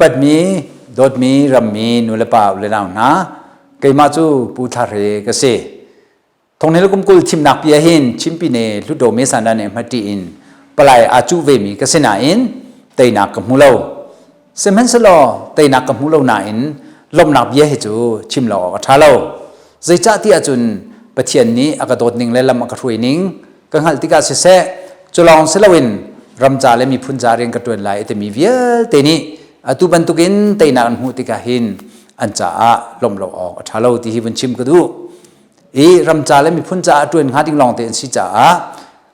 Upatmi, dawtmi rammi nulepa u le nau hna, keimah cu Pu Thla Hre ka si. Thonghni le kum 20 thimnak pi ahhin Chimpine Hluttaw Mesana nih hmati in palai aa cuh vemi ka si nain teinak ka hmu lo. Sihmanhsehlaw teinak ka hmu lo nain lawmhnak bia hi cu chim lo awk a ṭha lo. Zeicah ti ahcun Pathian nih a ka dawt ning le lam a ka hruai ning ka hngalh tikah siseh, cu lawng si loin ram ca le miphun ca rian ka ṭuan lai a timi vialte nih atu bantukin teinak an hmuh tikah hin an caah lawmh lo awk a ṭha lo ti hi vun chim ka duh. I ram ca le miphun caah ṭuan hnga ding lawngte an si caah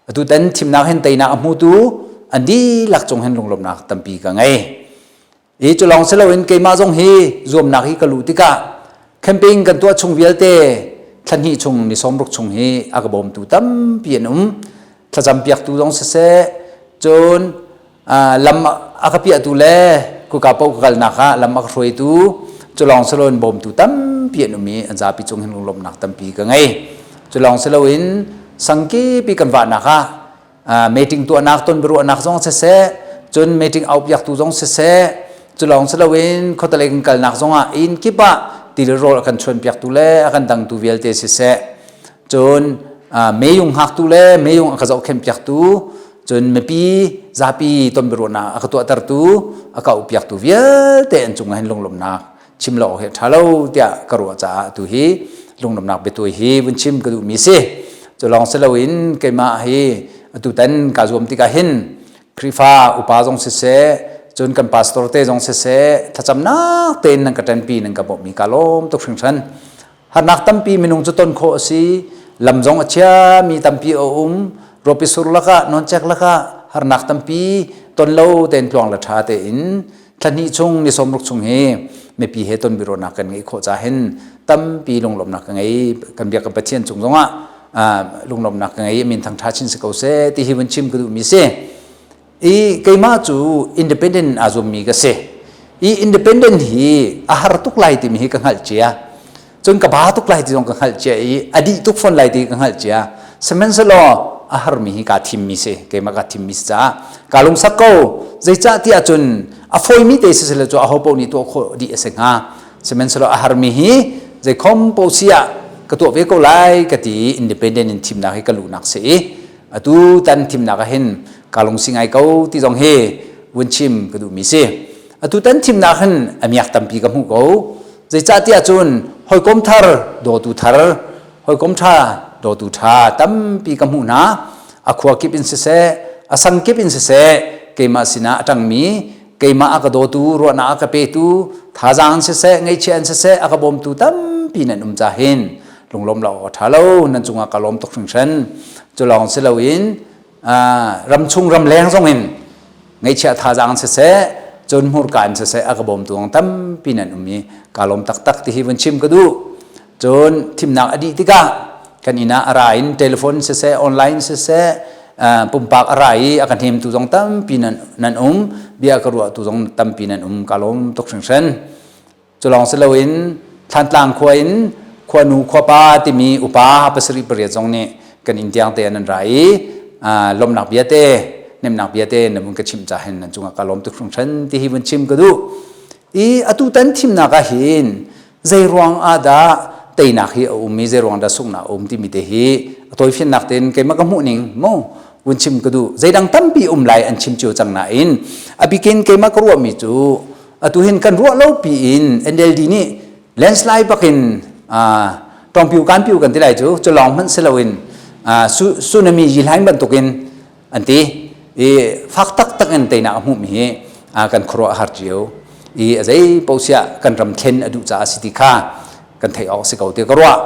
atutan thimnak hin teinak a hmutu an dihlak cung hin lunglawmhnak tampi ka ngei. I cu lawng si loin keimah zong hi zuamnak hi ka luh tikah campaign kan tuah chung vialte thla hnih chung ni 60 chung hi a ka bawmtu tampi an um. Thlacam piaktu zong siseh, cun lam a ka piahtu le kuka paoh ka kalnak ah lam a ka hruaitu cu lawng si loin bawmtu tampi an um i an zapi cung hin lunglawmhnak tampi ka ngei. Cu lawng si loin sangkipi kan vahnak ah meeting tuahnak ton biaruahnak zong siseh, cun meeting aupiaktu zong siseh, cu lawng si loin khuatelei kan kalnak zongah inn kip ah tilrawl a kan chuanpiaktu le a kan dangtu vialte siseh, cun meyung hngaktu le meyung a ka zohkhenhpiaktu, cun mipi zapi ton biaruahnak a ka tuahtertu, a ka aupiaktu vialte an cungah hin lunglawmhnak chim lo awk hi a ṭha lo tiah ka ruah caah atu hi lunglawmhnak biatuai hi vun chim ka duhmi si. Cu lawng si loin keimah hi atutan kaa zuam tikah hin Khrihfa upa zong siseh, cun kan pastor te zong siseh, thlacamnak tein nan ka ṭanpi, nan ka bawmhmi kaa lawm tuk hringhran. Harnak tampi minung cu ton khawh a si. Lam zong a chiami tampi a um. Rawpi sur lakah, nawncek lakah harnak tampi ton lo tein tluang le ṭha tein thla hnih chung ni 60 chung hi mipi he ton biaruahnak kan ngeih khawh ca hin tampi lunglawmhnak ka ngei. Kan biak kan Pathian cung zongah lunglawmhnak ka ngei. Min thangṭha chin si ko seh ti hi vun chim ka duhmi si. I keimah cu independent aa zuammi ka si. I independent hi a har tuk lai timi hi ka hngalh cia. Cun ka ba tuk lai ti zong ka hngalh cia i a dih tuk fawn lai ti ka hngalh cia. Sihmanhsehlaw a harmi hi kaa thimmi si. Keimah kaa thimmi si caah kaa lungsak ko. Zeicah ti ahcun a fawimi te si sile cu aho paoh nih tuah khawh dih a si hnga. Sihmanhsehlaw a harmi hi zeikhom paoh si ah ka tuah ve ko lai ka ti i independent in thimnak hi ka luhnak si i atu tan thimnak ah hin ka lungsi ngai ko ti zong hi vun chim ka duhmi si. Atu tan thimnak hin a miak tampi ka hmuh ko. Zeicahtiah cun hawikom thar dawtu thar, hawikom ṭha dawtu ṭha tampi ka hmuh hna. A khua kip in siseh, a sang kip in siseh, keimah sinah a ṭangmi, keimah a ka dawtu, ruahnak a ka petu, thazaang in siseh, ngaihchia in siseh, a ka bawmtu tampi nan um ca hin lunglawm lo awk a ṭha lo. Nan cungah ka lawm tuk hringhran. Cu lawng si loin ramchung ramleng zong in ngaihchia thazaang siseh, cun hmurka in siseh a ka bawmtu ang tampi nan um i kaa lawm taktak ti hi vun chim ka duh. Cun thimnak a dih tikah kan inn ah a ra in telephone siseh, online siseh, pumpak a ra i a ka hnemtu zong tampi nan um, bia ka ruahtu zong tampi nan um, kaa lawm tuk hringhran. Cu lawng si loin Thlantlang khua in khuanu khuapa timi upa pasarih pariat zong nih kan inn tiang te an ra i lawmhnak bia te, hnemhnak bia te nan vun ka chimh ca hin nan cungah ka lawm tuk hringhran ti hi vun chim ka duh. I atu tan thimnak ah hin zei ruang ah dah teinak hi a um i zei ruang dah sunghnak a um timi te hi a tawifiannak tein keimah ka hmuh ning mu vun chim ka duh. Zeidang tampi um lai an chim cio cang nain a bikin keimah ka ruahmi cu atu hin kan ruah lo pi in NLD nih landslide bakin tawngpiu kanpiu kan ti lai cu cu lawng hmanh si loin tsunami yihlain bantukin an ti i fak taktak in teinak a hmuhmi hi kan khuaruah a har cio i a zei paoh siah kan ram thlen a duh caah si ti kha kan theih awk si ko ti ka ruah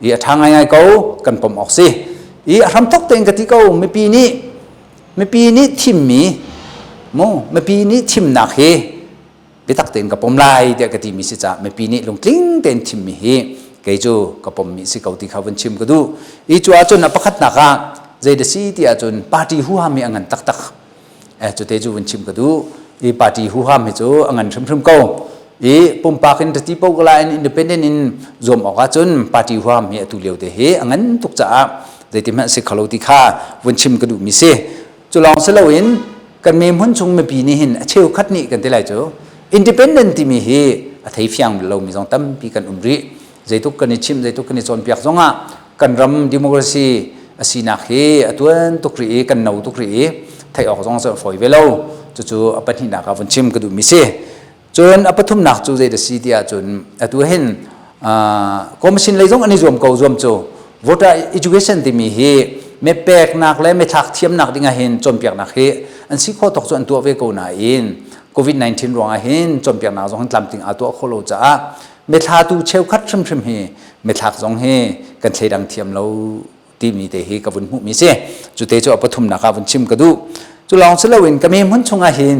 i a ṭha ngaingai ko kan pom awk si i a hramthok tein ka ti ko mipi nih thimmi mu mipi nih thimnak hi biatak tein ka pom lai tiah ka timi si caah mipi nih lungtling tein thimmi hi kei cu ka pommi si ko ti kha vun chim ka duh. I cu ahcun a pakhatnak ah zei da si ti ahcun party huham hi a ngan taktak. Cu te cu vun chim ka duh. I party huham hi cu a ngan hrimhrim ko. I pumpak in ti po la in independent in zuam awk ahcun party huham hi atu lio te hi a ngan tuk caah zeiti hmanh si kholo ti kha vun chim ka duhmi si. Cu lawng si loin kan me hmun chung mipi nih hin a cheukhat nih kan ti lai cu. Independent timi hi a thei fiang lomi zong tampi kan um rih. Zeituk kan i chimh, zeituk kan i cawnpiak zongah kan ram democracy a sinak hi a tuan tuk rih i kan no tuk rih i theih awk zong cu a fawi ve lo. Cucu a pahnihnak ah vun chim ka duhmi si. Cun a pathumnak cu zei da si ti ahcun atu hin commission lei zong an i zuam ko zuam cu voter education timi hi me peknak le me thlak thiamnak ding ah hin cawnpiaknak hi an si khawh tawk cu an tuah ve ko nain COVID-19 ruangah hin cawnpiaknak zong hin tlamtling aa tuah khawh lo caah methlatu cheukhat hrimhrim hi methlak zong hi kan thleidang thiam lo timi te hi ka vun hmuhmi si. Cu te cu a pathumnak ah vun chim ka duh. Cu lawng si loin ka me hmun chungah hin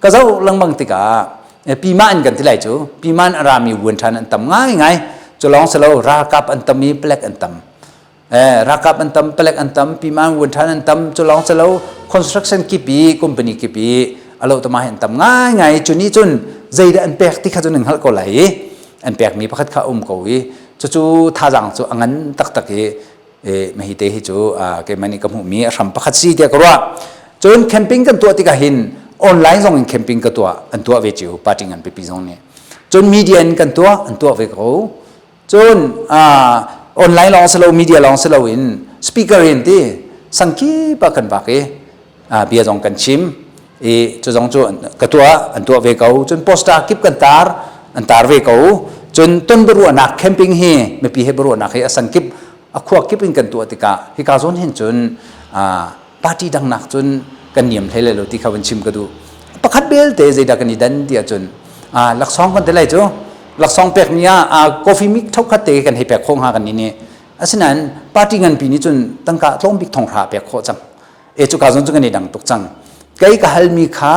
ka zoh lengmang tikah pima in kan ti lai cu pima in a rami vuan ṭhan an tam ngaingai. Cu lawng si lo ralkap an tam i palek an tam. Ralkap an tam, palek an tam, pima in vuan ṭhan an tam. Cu lawng si lo construction kip i company kip i a lo tama hi an tam ngaingai. Cu nih cun zeidah an pek ti kha cu nan hngalh ko lai i an pekmi pakhat kha a um ko i cucu thazaang cu a ngan taktak i mahi te hi cu keimah nih ka hmuhmi a hram pakhat si tiah ka ruah. Cun camping kan tuah tikah hin online zong in camping ka tuah an tuah ve cio party ngan pipi zong nih. Cun media in kan tuah an tuah ve ko. Cun online lawng si lo media lawng si lo in speaker in ti sangkip ah kan vak i bia zong kan chim i cu zong cu ka tuah an tuah ve ko. Cun poster kip kan tar an tar ve ko. Cun ton biaruahnak camping hi mipi he biaruahnak hi a san kip a khua kip in kan tuah tikah hika zawn hin cun party dang nak cun kan niam hlei lo ti kha van chim ka duh. Pakhat belte zeidah kan i dan ti ahcun laksawng kan ti lai cu laksawng pek mi ah coffee mik thokhat te kan hei pek khawh hnga kan ni nih. Asinain party nganpi nih cun tangka tlawm bik thonghra pek khawh cang. E cuka zawn cu kan i dang tuk cang. Kei ka halmi kha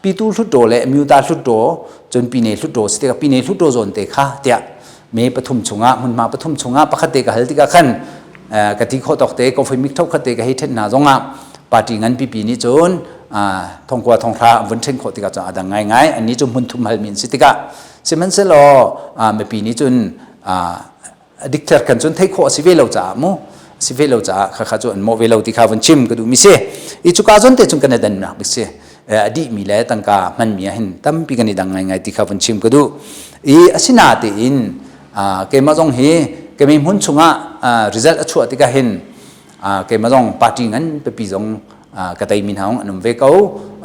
pitu hlutdaw le myuta hlutdaw cun pine hlutdaw si tikah pine hlutdaw zawn te kha tiah me pathum chungah hmunhma pathum chungah pakhat te ka hal tikah khan ka ti khawh tawk te coffee mik thokhat te ka hei then hna zongah party ngan pipi nih cun thongkua thonghra an vun then khawh tikah cun a dang ngaingai. Annih cu hmun thum halmi an si tikah sihmanhsehlaw mipi nih cun dikthler kan cun theih khawh a si ve lo caah mu si ve lo caah khakha cu an mawh ve lo ti kha vun chim ka duhmi si. I cuka zawn te cun kan i dannak bik si a dihmi le tangka hmanmi ah hin tampi kan i dang ngaingai ti kha vun chim ka duh. I asina tein keimah zong hi kemi hmun chungah result a chuah tikah hin keimah zong party ngan pipi zong ka teimi hna an um ve ko.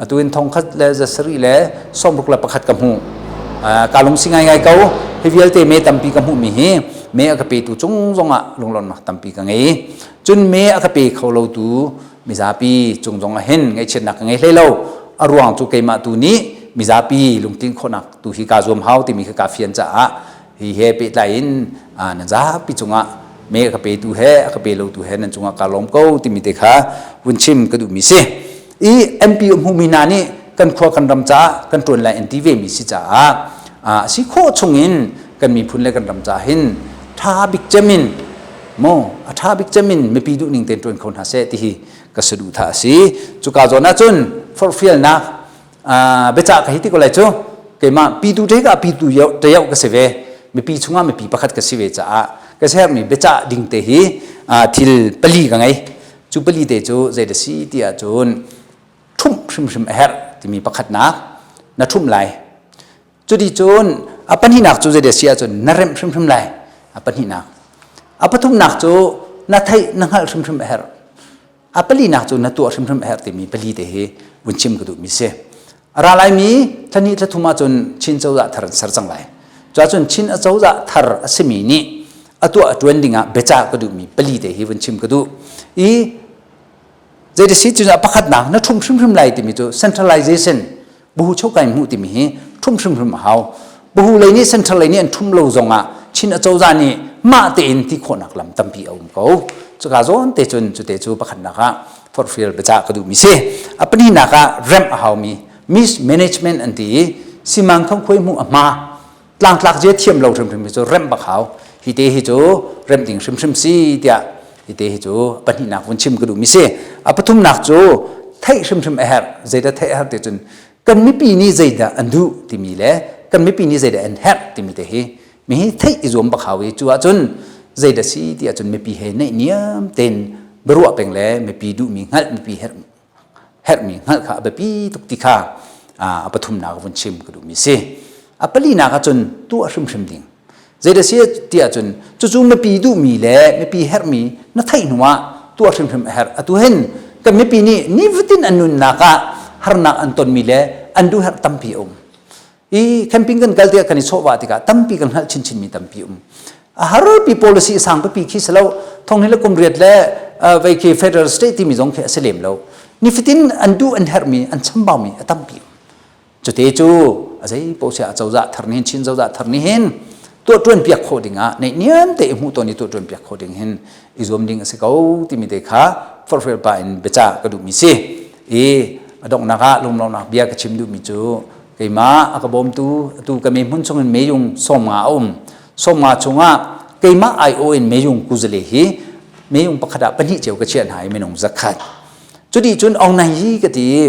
Atu in thongkhat le zasarih le 61 ka hmu. Ka lungsi ngaingai ko. Hi vialte me tampi ka hmuhmi hi me a ka petu cung zongah lunglawmhnak tampi ka ngei. Cun me a ka pe kho lo tu mizapi cung zong ah hin ngaihchiatnak ka ngei hlei lo. A ruang cu keimah tu nih mizapi lungtlin khawhnak tu hi kaa zuam hau timi kha kaa fian caah hi he pehtlai in nan zapi cungah me a ka petu he a ka pe lotu he nan cungah kaa lawm ko timi te kha vun chim ka duhmi si. I MP a hmumi hna nih kan khua kan ram caah kan ṭuan lai an ti ve mi si caah a si khawh chungin kan miphun le kan ram caah hin ṭha bik cem in maw a ṭha bik cem in mipi duh ning tein ṭuan kho hna seh ti hi ka saduhthah a si. Cuka zawn ah cun forhfialnak biacah ka hi ti ko lai cu keimah pitu te ka pitu tayau ka si ve. Mipi chungah mipi pakhat ka si ve caah ka sermi biacah ding te hi thil pali ka ngei. Cu pali te cu zei da si ti ahcun ṭhumh hrimhrim a herh timi pakhatnak na ṭhumh lai. Cuti cun a pahnihnak cu zei da si ahcun na remh hrimhrim lai a pahnihnak. A pathumnak cu na theih na hngalh hrimhrim a herh. A palinak cu na tuah hrimhrim a herh timi pali te hi vun chim ka duhmi si. A ra laimi thlahnih thlathum ahcun Chin cozah thar an ser cang lai. Cuahcun Chin acozah thar a simi nih a tuah a ṭuan dingah biacah ka duhmi pali te hi vun chim ka duh. I zeiti si cu pakhatnak na ṭhum hrimhrim lai timi cu centralization buhu chokai hmuh timi hi ṭhum hrimhrim a hau. Buhu lei nih central lei nih an ṭhum lo zongah Chin acozah nih mah tein ti khawhnak lam tampi a um ko. Cuka zawn te cun cute cu pakhatnak ah forhfial biacah ka duhmi si. A pahnihnak ah remh a haumi mismanagement an ti i simang khongkhuai hmuh a hma tlangtlak zia thiam lo hrimhrim hi cu remh bak hau. Hi te hi cu remh ding hrimhrim si tiah hi te hi cu pahnihnak vun chim ka duhmi si. A pathumnak cu theih hrimhrim a herh. Zeidah theih a herh ti cun kan mipi nih zeidah an duh timi le kan mipi nih zeidah an herh timi te hi mi hi theih i zuam bak hau i cu ahcun zeidah si ti ahcun mipi he naihniam tein biaruah peng le mipi duhmi hngalh mipi herhmi hngalh kha a biapi tuk ti kha a pathumnak vun chim ka duhmi si. A palinak ahcun tuah hrimhrim ding. Zeidah si ti ahcun cucu mipi duhmi le mipi herhmi na theih hnu ah tuah hrimhrim a herh. Atu hin kan mipi nih nifatin an nunnak ah harnak an tonmi le an duh herh tampi a um. I camping kan kal tikah kan i chawhvah tikah tampi kan hngalh chinchinmi tampi um. A harpi policy sang pipi khi si lo. Thong hi le kum riat le vei khi federal state timi zong khi a si lem lo. Nifatin an duh an herhmi an chambaumi a tampi um. Cute cu a zei paoh siah cozah thar nih hin Chin cozah thar nih hin tuah ṭuan piak khawh ding ah neihniam te i hmuh tawn i tuah ṭuan piak khawh ding hin i zuam ding a si ko timi te kha forhfial pah in biacah ka duhmi si. I a donghnak ah lunglawmhnak bia ka chim duhmi cu keimah a ka bawmtu atu ka me hmun chungin meyung 50 a um. 50 chungah keimah aiawh in meyung kuzale hi meyung pakhat ah pahnih cio ka chiah hna i minung 100. Cuti cun Aung Naing Yi ka ti i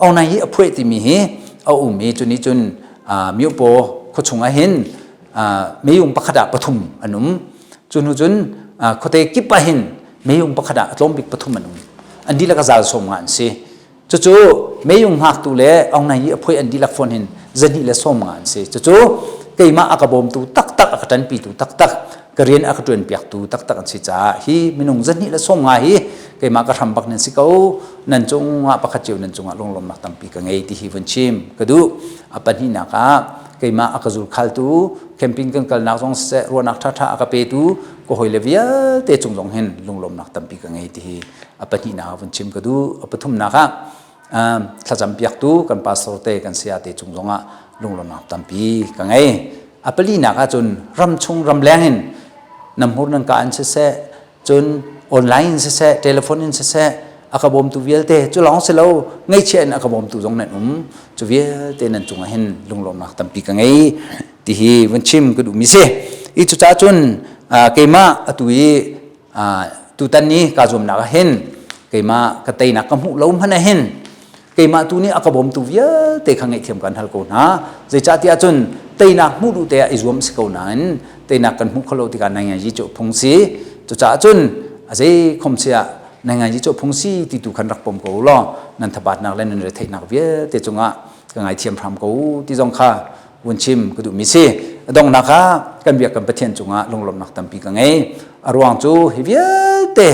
Aung Naing Yi a phueh timi hi a um i cu nih cun Myopaw khuachung ah hin meyung pakhat ah pathum an um. Cu hnu cun khuate kip ah hin meyung pakhat ah a tlawm bik pathum an um. An dihlak a zal 50 an si. Cucu meyung hngaktu le Aung Naing Yi a phueh an dihlak fawn hin 250 an si. Cucu keimah a ka bawmtu taktak a ka ṭanpitu taktak ka rian a ka ṭuanpiaktu taktak an si caah hi minung 250 hi keimah ka hram bak nan si ko nan cungah pakhat cio nan cungah lunglawmnak tampi ka ngei ti hi vun chim ka duh. A pahnihnak ah keimah a ka zulkhaltu camping kan kalnak zong siseh ruahnak ṭhaṭha a ka petu ka hawile vialte cung zong hin lunglawmnak tampi ka ngei ti hi a pahnihnak ah vun chim ka duh. A pathumnak ah thlacam piaktu kan pastor te kan saya te cung zongah lunglawmnak tampi ka ngei. A palinak ahcun ram chung ram leng in nam hmur nan ka in siseh cun online in siseh telephone in siseh a ka bawmtu vialte cu lawng si lo ngaihchia in a ka bawmtu zong nan um cu vialte nan cungah hin lunglawmnak tampi ka ngei ti hi vun chim ka duhmi si. I cucaah cun keimah atu i tutan ni kaa zuamnak ah hin keimah ka teinak ka hmuh lo hmanh ah hin keimah tu nih a ka bawmtu vialte kha ngaihthiam kan hal ko hna. Zeicahtiah cun teinak hmuh duh te ah i zuam si ko nain teinak kan hmuh kholo tikah nai ngai cu phung si. Cucaah cun a zei khom si ah nai ngai cu phung si ti tu khan rak pom ko law nan thabatnak le nan retheihnak vialte cungah ka ngaithiam hram ko ti zong kha vun chim ka duhmi si. A donghnak ah kan biak kan Pathian cungah lunglawmhnak tampi ka ngei. A ruang cu hi vialte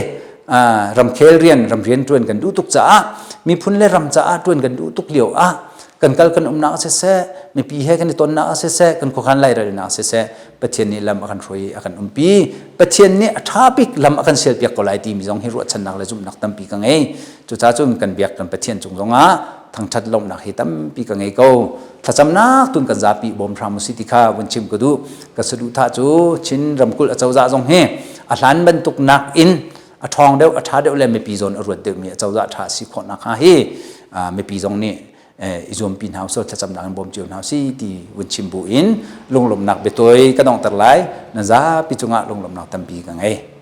ramkhel rian ramrian ṭuan kan duh tuk caah miphun le ram caah ṭuan kan duh tuk lio ah kan kal kan umnak ah siseh mipi he kan i tonnak ah siseh kan khuakhan lairelnak ah siseh Pathian nih lam a kan hruai a kan umpi. Pathian nih a ṭha bik lam a kan sialpiak ko lai timi zong hi ruahchannak le zumhnak tampi ka ngei. Cucaah cun kan biak kan Pathian cung zongah thangṭhat lawmhnak hi tampi ka ngei ko. Thlacamnak tun kan zapi bawm hram usih ti kha vun chim ka duh. Ka saduhthah cu Chin ramkulh acozah zong hi a hlan bantuk nakin a ṭhawng deuh a ṭha deuh le mipi zawn a ruat deuhmi acozah ṭha si khawh nakhnga hi mipi zong nih i zuampi hna usih thlacamnak in bawm cio hna usih ti vun chim bu in lunglawmhnak biatawi ka donghter lai. Na zapi cungah lunglawmhnak tampi ka ngei.